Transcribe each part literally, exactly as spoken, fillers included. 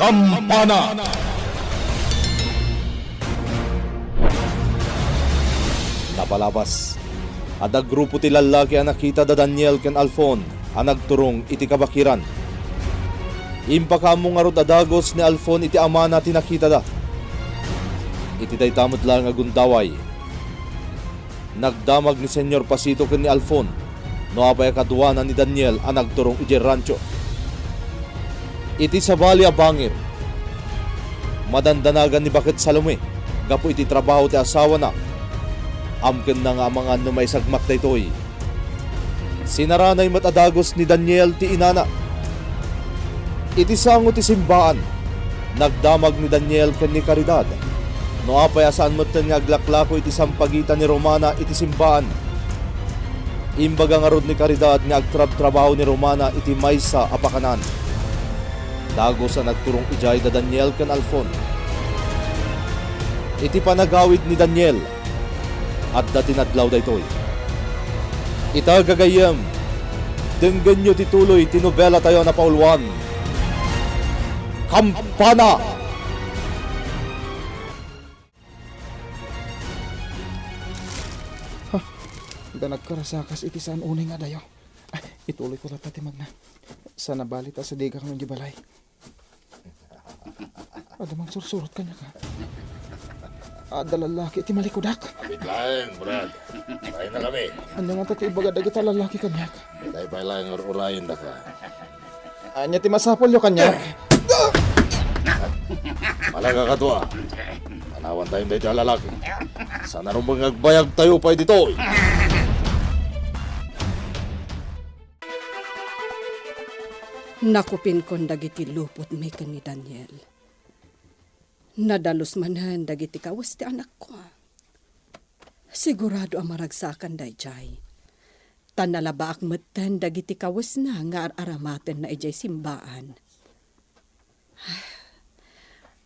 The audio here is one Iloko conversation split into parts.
Kampana. Napalabas, adda grupo ti lallaki a nakita da Daniel ken Alfon a nagturong iti kabakiran. Impakaammo ngarud a dagus ni Alfon iti amana ti nakitada. Iti dayta met laeng a gundaway, nagdamag ni Señor Pasito ken ni Alfon no apay a kaduana ni Daniel a nagturong idiay rancho. Iti sabali a bangir, madandanagan ni Baket Salome gapu iti trabaho ti asawana. Amkenna nga amangan no maisagmak daytoy. Sinaranay met a dagus ni Daniel ti inana. Iti sango ti simbaan, nagdamag ni Daniel ken ni Caridad no apay a saan metten nga aglaklako iti sampagita ni Romana iti simbaan. Imbaga ngarud ni Caridad nga agtrabtrabaho ni Romana iti maysa a pakanan. Dagus a nagturong idiay da Daniel ken Alfon. Iti panagawid ni Daniel, adda ti nadlaw daytoy. Ita, gagayyem, denggenyo ti tuloy ti nobelatayo a napauluan, Kampana! Ha, adda nagkarasakas iti saan unay nga adayo. Ay, ituloyko latta ti magna. Saan a bali ta asidegak no idiay balay. Adda mangsursurot kaniak, a. Adda lallaki iti malikudak. Abit laeng, Brad. Kayna kami. Ania ngata ti ibaga dagita lallaki kaniak? Dayta pay laeng nga ur-urayendaka. Ania ti masapulyo kaniak? Malagak a tua. Panawantayon daytoy a lalaki. Saan a rumbeng nga agbayagtayo pay ditoy. Nakupinkon dagiti lupotmi ken ni Daniel. Nadalus manen dagiti kawes ti anakko. Sigurado a maragsakan daydiay. Ta nalabaak metten dagiti kawesna nga ar-aramatenna idiay simbaan.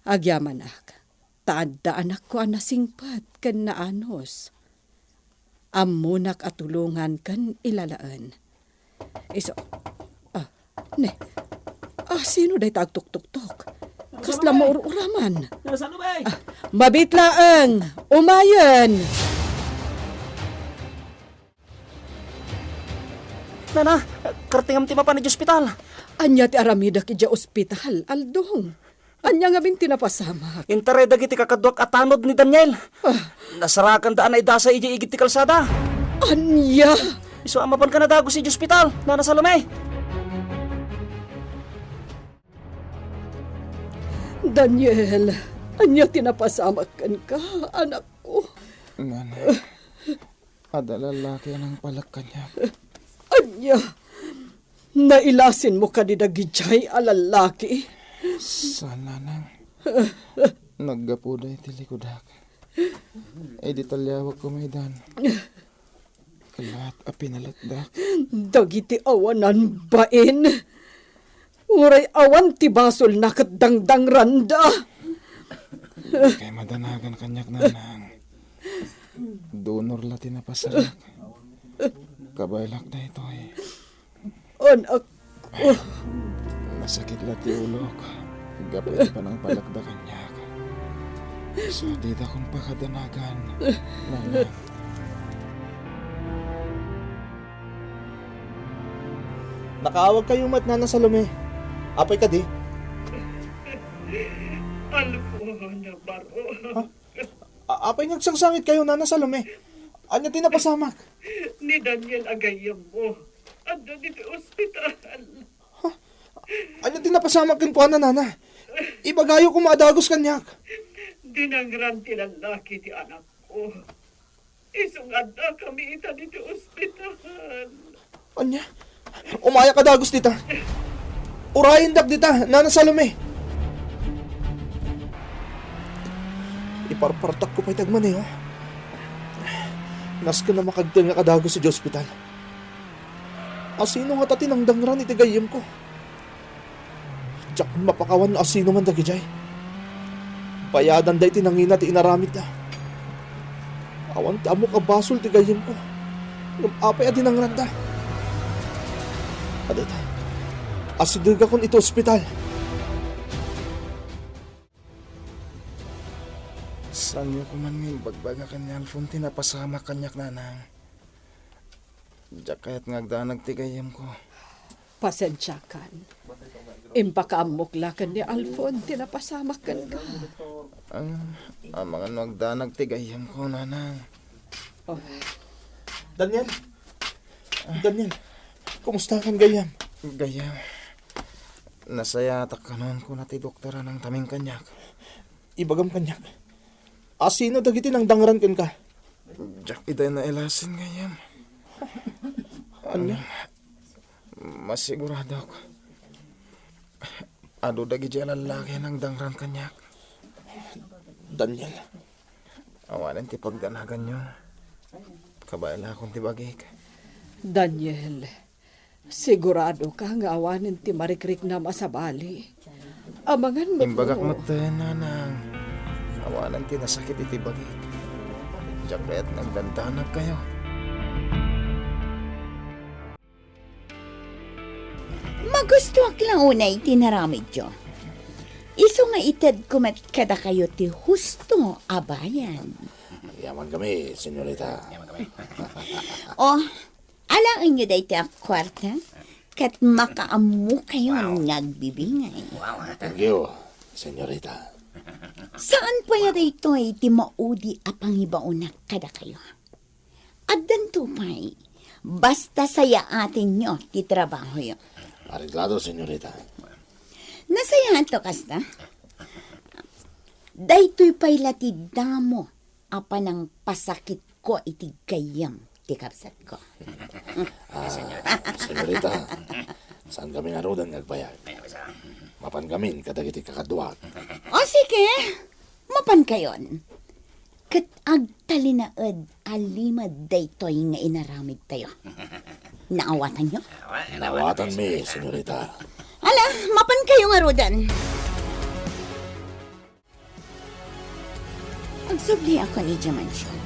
Agyamanak, ta adda anakko a nasingpet ken naanus. Ammonak a tulongan ken ilalaen. Isu, ah, ne. Ah, sino dayta agtuktuktok? Kasla maur-uraman. Nasa lubay! Ah, mabit laeng! Umayen! Nana, kartingam ti mapan idiay ospital. Ania ti aramidek idiay ospital, Aldong? Ania ngamin ti napasamak? Intaray dagiti kakaduak a tanod ni Daniel. Ah. Nasarakanda a naidasay idiay igid ti kalsada. Ania? Isu a mapanka a dagus idiay ospital, Nana Salome. Daniel, ania ti napasamak kenka, anakko? Nana, adda lallaki a nangpalek kaniak. Ania? Nailasinmo kadi dagidiay a lallaki? Saan, Nanang. Naggapuda iti likudak. Idi taliawek koma idan, kalat a pinalekdak. Dagiti awanan bain. Uray awan ti basolna ket dangdangranda. Kay madanagan kaniak, Nanang. Donor la ti napasamak. Kabaelak daytoy. Anak. Nasakit la ti ulok gapu iti panangpalekda kaniak. Isu a didak pakadanagan, Nana. Nakaawagkayo met, Nana Salome. Apay kadi? Alfon, baro. Ha? A-, apay nga agsangsangitkayo, Nana Salome? Ania ti napasamak? Ni Daniel a gayyemmo, adda ditoy ospital. Ha? Ania ti napasamak kenkuana, Nana? Ibagayo koma a dagus kaniak. Dinangran ti lallaki ti anakko. Isu nga addakami ita ditoy ospital. Ania? Umayak a dagus dita. Urayendak dita, Nana Salome. Iparpartakko pay ti agmaneho. Nasken a makagtengngak a dagus idiay ospital. Asino ngata ti nangdangran iti gayyemko? Diak mapakawan no asinoman dagidiay. Bayadanda iti nangina ti inaramidda. Awan ti ammok a basol ti gayyemko. Ngem apay a dinangranda? Adda, asidegakon iti ospital. Ania koma nga imbagbaga ken ni Alfon ti napasamak kaniak, nanang? Diak kayat nga agdanag ti gayyemko. Pasensiakan. Impakaammok la ken ni Alfon ti napasamak kenka. Ang, amangan no agdanag ti gayyemko, nanang. Oh. Daniel! Daniel! Kumusta kan gayyem? Gayyem. Nasayaatak kanon kuna ti doktor a nangtamin kaniak. Ibagam kaniak. Asino dagiti nangdangran kenka? Diak ida nailasin, gayyem. Ania? Masiguradok. Adu dagiti a lallaki a nangdangran kaniak. Daniel. Awanen ti pagdanaganyo. Kabaelakon ti bagik. Daniel, sigurado ka nga awanen ti marikriknam a sabali? Amangan met. Imbagak no metten, nanang. Awanen ti nasakit iti bagik. Diak kayat nga agdandanagkayo. Magustoak la unay ti naramidyo. Isu nga itedko met kadakayo ti husto a bayad. Yaman kami, senyorita. O, alaenyo daytoy a kuarta, ket makaammokayon nga agbibingay. Thank you, senyorita. Saan pay a daytoy ti maudi a pangibaonak kadakayo. Addanto pay, basta sayaatenyo ti trabahoyo. Areglado, senyorita. Nasayaatto kasta. Daytoy pay la ti damo a panangpasakitko iti gayyem ti kabsatko. Ah, senyorita, saan kami ngaruden nga agbayag? Mapan kami kadagiti kakaduak. O, sige. Mapankayon. Ket agtalinaed a limed daytoy nga inaramidtayo. Naawatanyo? Naawatanmi, senyorita. Ala, mapankayo ngaruden. Agsubliakon idiay mansion.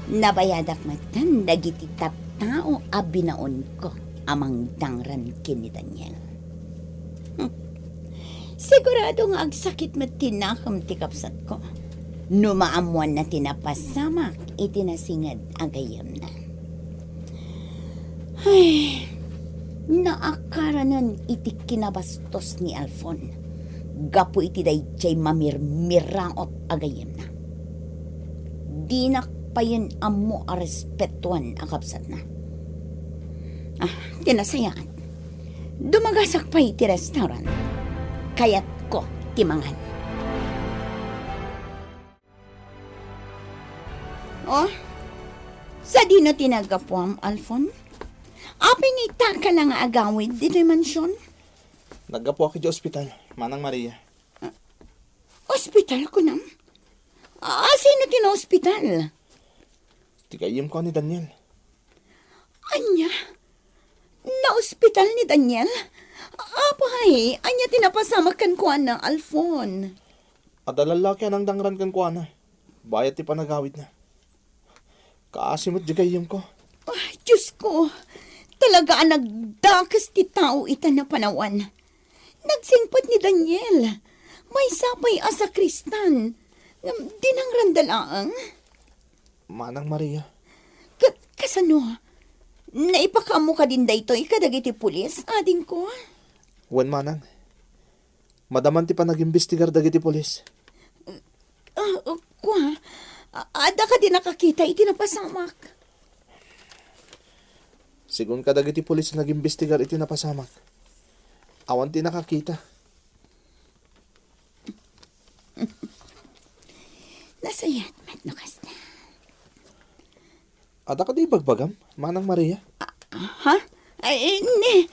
Nabayadak metten dagiti tattao a binaonko a mangdangran ken ni Daniel. Hmm. Sigurado nga agsakit met ti nakem ti kabsatko no maammoanna ti napasamak iti nasinged a gayyemna. Ay, naakaranen iti kinabastos ni Alfon gapu iti daydiay mamirmiraot a gayyemna. Dinak payen ammo a respetuan a kabsatna. Ah, ti nasayaat. Dumagasak pay iti restaurant. Kayatko ti mangan. Oh, sadino ti naggapuam, Alfon? Apay nga ita ka la nga agawid ditoy mansion? Naggapuak idiay ospital, Manang Maria. Ospital, kunam? A, sino ti naospital? Ti gayyemko a ni Daniel. Ania? Naospital ni Daniel? Apay, ania ti napasamak kenkuana, Alfon? Adda lallaki a nangdangran kenkuana. Bayat ti panagawidna. Kaasi met di gayyemko. Ay, Diosko, talaga a nagdakes ti tao ita napanawan. Nagsingpet ni Daniel. Maysa pay a sakristan. Ngem dinangranda laeng. Manang Maria. Ka-, kasano? Naipakaammo kadin daytoy kadagiti pulis, adingko? Wen, manang. Madaman ti panagimbestigar dagiti pulis. Ah, ah, kua, a-, adda kadi nakakita iti napasamak? Sigun kadagiti pulis a nagimbestigar iti napasamak, awan ti nakakita. Nasayaat met no kasta. Adda kadi ibagbagam, Manang Maria? Ah, ha? Ay, ni,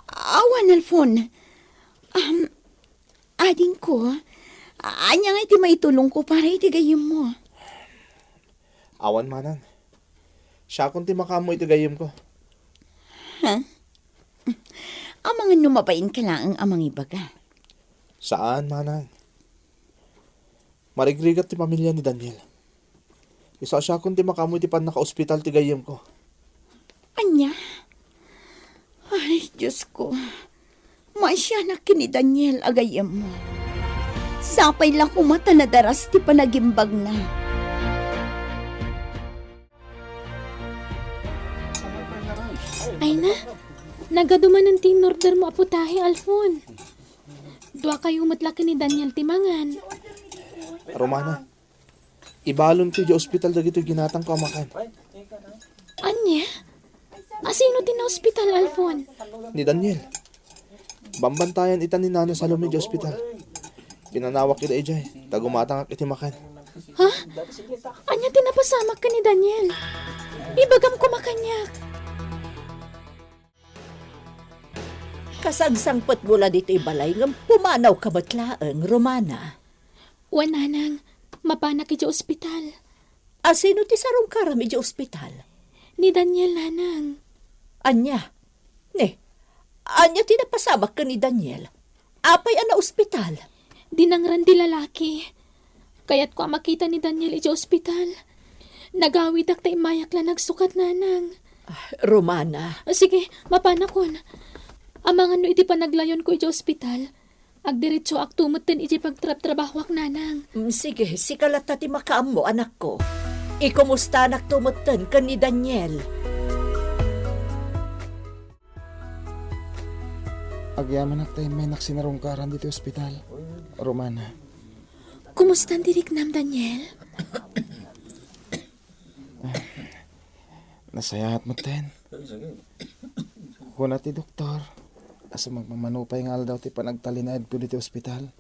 awan, Alfon. Um, adingko, ania nga iti maitulongko para iti gayyemmo? Awan, Manang. Siakon ti makaammo iti gayyemko. Ha? Amangan no mabain ka laeng a mangibaga. Saan, Manang. Marigrigat ti pamilia ni Daniel. Isu a siakon ti makaammo iti pannakaospital ti gayyemko. Ania? Ay, Diosko. Maasianak ken ni Daniel a gayyemmo. Sapay la koma ta nadaras ti panagimbagna. Ay na, nagadu manen ti inorder mo a putahe, Alfon. Dua kayo met la ken ni Daniel ti mangan. Romana, ibalonko idiay ospital dagitoy ginatangko a makan. Ania? Asino ti naospital, Alfon? Ni Daniel. Bambantayan ita ni Nana Salome idiay ospital. Pinanawak ida idiay, ta gumatangak iti makan. Ha? Ania ti napasamak ken ni Daniel? Ibagam koma kaniak. Kasangsangpetmo la ditoy balay ngem pumanawka met laeng, Romana. Wen, nanang, mapanak idiay ospital. Asino ti sarungkaram idiay ospital? Ni Daniel, nanang. Ania? Ne, ania ti napasamak ken ni Daniel? Apay a naospital? Dinangran ti lalaki. Kayatko a makita ni Daniel idiay ospital. Nagawidak ta immayak la nagsukat, nanang. Ah, Romana. Sige, mapanakon. Amangan no iti panaglayonko idiay ospital, agdiretsoak to metten idiay pagtrabtrabahoak, nanang. Mm, sige, sika latta ti makaammo, anakko. Ikumustanak to metten ken ni Daniel. Agyamanak ta immaynak sinarungkaran ditoy ospital, Romana. Kumustan ti riknam, Daniel? Nasayaat metten. Kuna ti doktor a sumagmamano pay nga aldaw ti panagtalinaedko ditoy ospital.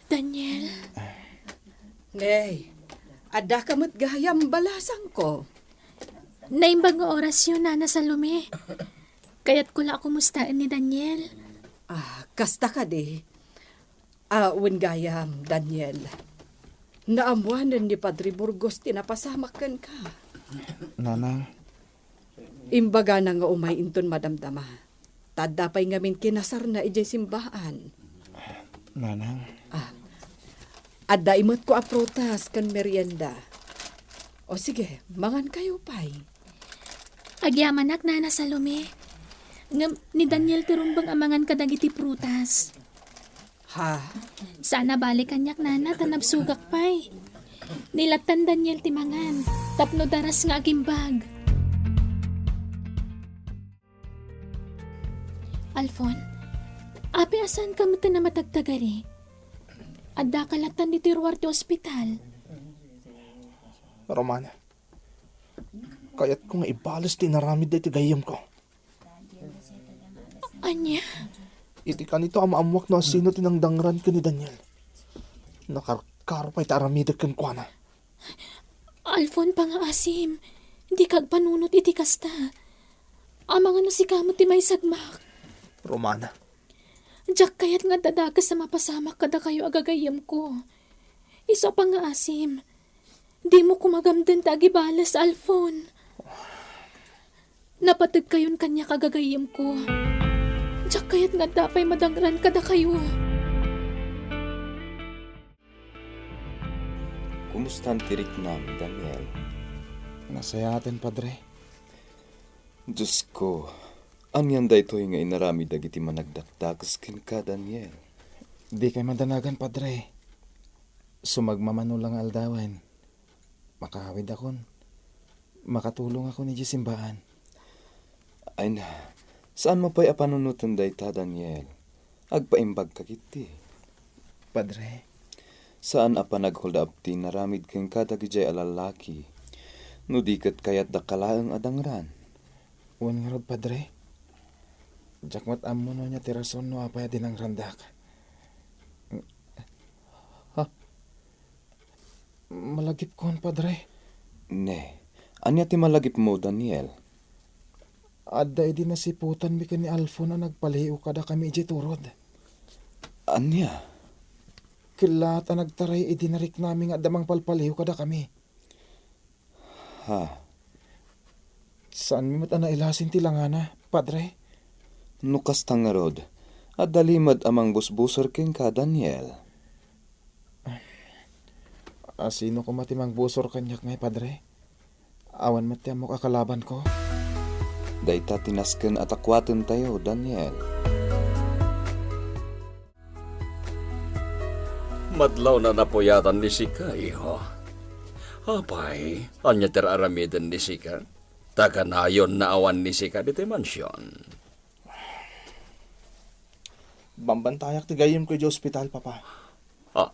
Daniel. Nay, addaka met gayam balasangko. Naimbag nga orasyo, Nana Salome. Kayatko la a kumustaen ni Daniel. Ah, kasta kadi. Ah, wen gayam, Daniel. Naammoanen ni Padre Burgos ti napasamak kenka. Nanang. Imbagana nga umay inton madamdama. Ta adda pay ngamin kinasarna idiay simbaan. Nanang. Ah, adda imetko a prutas ken merienda. O sige, mangankayo pay. Agyamanak, Nana Salome. Ngem ni Daniel ti rumbeng a mangan kadagiti prutas. Ha? Saan a bale kaniak, Nana, ta nabsogak pay. Nilattan Daniel ti mangan, tapno daras nga agimbag. Alfon, apay a saanka met a matagtagari? Addaka lattan ditoy ruar ti ospital. Romana, kayatko nga ibales ti inaramid daytoy gayyemko. Ania? Iti kanito a maammoak no asino ti nangdangran ken ni Daniel. Nakarkaro pay ti aramidek kenkuana. Alfon, pangaasim. Dika agpanunot iti kasta. Amangan no sika met ti maisagmak. Romana. Diak kayat nga adda dakes a mapasamak kadakayo a gagayyemko. Isu a pangaasim. Dimo koma gamden ta agibales, Alfon. Napategkayon kaniak a gagayyemko. Diak kayat nga adda pay madangran kadakayo. Kumustan ti riknam, Daniel? Nasayaaten, Padre. Diosko, anian daytoy nga inaramid dagiti managdakdakes kenka, Daniel? Dikay madanagan, Padre. Sumagmamano la nga aldawen, makaawidakon. Makatulongakon idiay simbaan. Ay na, saanmo pay a panunoten dayta, Daniel. Agpaimbagka ketdi. Padre. Saan a panaghold up ti inaramid kenka dagidiay a lallaki, no di ket kayatdaka laeng a dangran. Wen ngarud, Padre. Diak met ammo no ania ti rason no apay a dinangrandak. Ha? Malagipkon, Padre. Ne, ania ti malagipmo, Daniel? Adda idi nasiputanmi ken ni Alfon a nagpaliw kadakami idiay turod. Ania? Kellaat a nagtaray idi nariknami nga adda mangpalpaliw kadakami. Ha? Saanmi met a nailasin ti langana, Padre? No kasta ngarud, adda limed a mangbusbusor kenka, Daniel. Asino koma ti mangbusor kaniak ngay, Padre? Awan met ti ammok a kalabanko. Dayta ti nasken a takuatentayo, Daniel. Madlawna napuyatan ni sika, iho. Apay, ania ti aramiden ni sika? Ta kanayon nga awan ni sika ditoy mansion. Bambantayak ti gayyemko idiay ospital, Papa. Ah,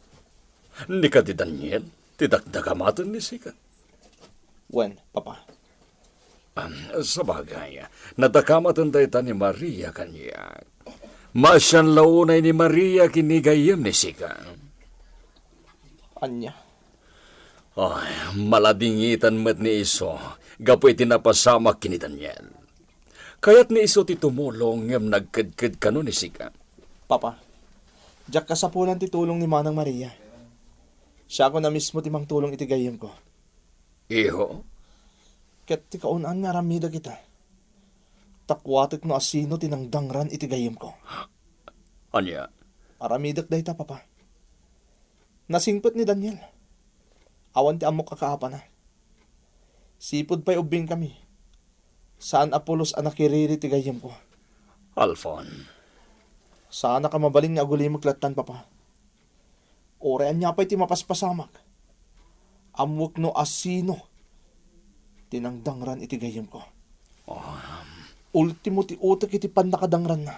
ni kadi Daniel, ti dakdakamaten ni sika? Wen, Papa. Am, sabagay, nadakamaten dayta ni Maria kaniak. Maasian la unay ni Maria ken ni gayyem ni sika. Ania? Ay, maladingitan met ni isu gapu iti napasamak ken ni Daniel. Kayat ni isu ti tumulong ngem nagkedked kano ni sika. Papa, diak kasapulan ti tulong ni Manang Maria. Siakon a mismo ti mangtulong iti gayyemko. Iho? Ket ti kaun-an nga aramidek ita. Ta kuatek no asino ti nangdangran iti gayyemko. Ania? Aramidek dayta, Papa. Nasingpet ni Daniel. Awan ti ammok a kaapana. Sipud pay ubbingkami, saan a pulos a nakiriri ti gayyemko. Alfon. Saanak a mabalin nga agulimek lattan, Papa. Uray ania pay ti mapaspasamak, ammoek no asino ti nangdangran iti gayyemko. Oh. Ultimo ti utek iti pannakadangranna.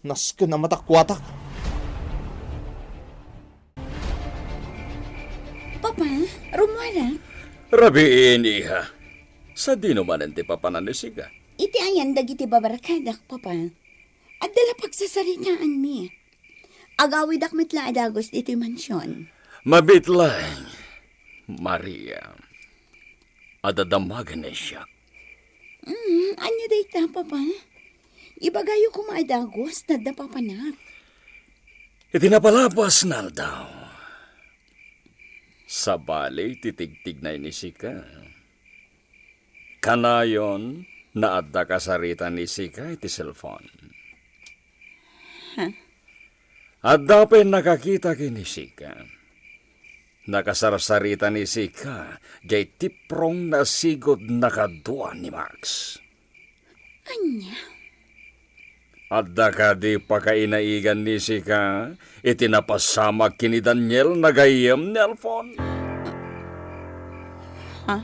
Nasken a matakuatak. Papa, Romuala? Rabiin, iha. Sadino manen ti papanan ni sika? Iti ayan dagiti babarkadak, Papa. Adda la pagsasaritaanmi. Agawidak met la a dagus ditoy mansion. Mabiit laeng, Maria. Adda damagen ni siak. Mm, ania dayta, Papa? Ibagayo koma a dagus, ta adda papanak. Iti napalabas nga aldaw, sabali ti tigtignay ni sika. Kanayon, adda kasarita ni sika iti cellphone. Ha? Adda pay nakakita ken ni sika. Nakasarsarita ni sika diay tiprong nasigud nakadua ni Max. Ania? Adda kadi pakainaigan ni sika iti napasamak ken ni Daniel nga gayyem ni Alfon? Ha?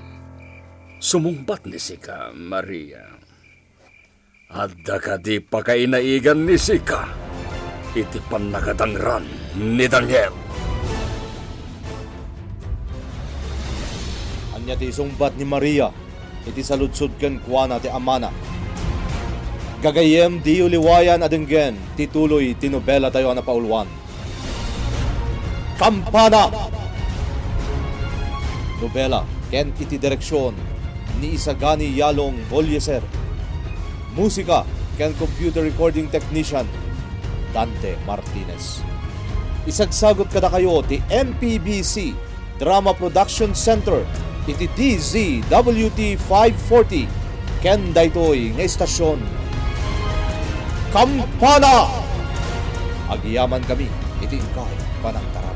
Sumungbat ni sika, Maria. Adda kadi pakainaigan ni sika iti pannakadangran ni Daniel? Ania ti isungbat ni Maria iti saludsod kenkuana ti amana? Gagayyem, diyo liwayan a denggen ti tuloy ti nobelatayo a napauluan. Kampana! Nobela ken iti direksion ni Isagani Yalong Bolieser. Musika ken computer recording technician, Dante Martinez. Isagsagut kadakayo ti M P B C Drama Production Center iti D Z W T five forty ken daytoy nga istasion, Kampana! Agyamankami iti inkay panangtarabay.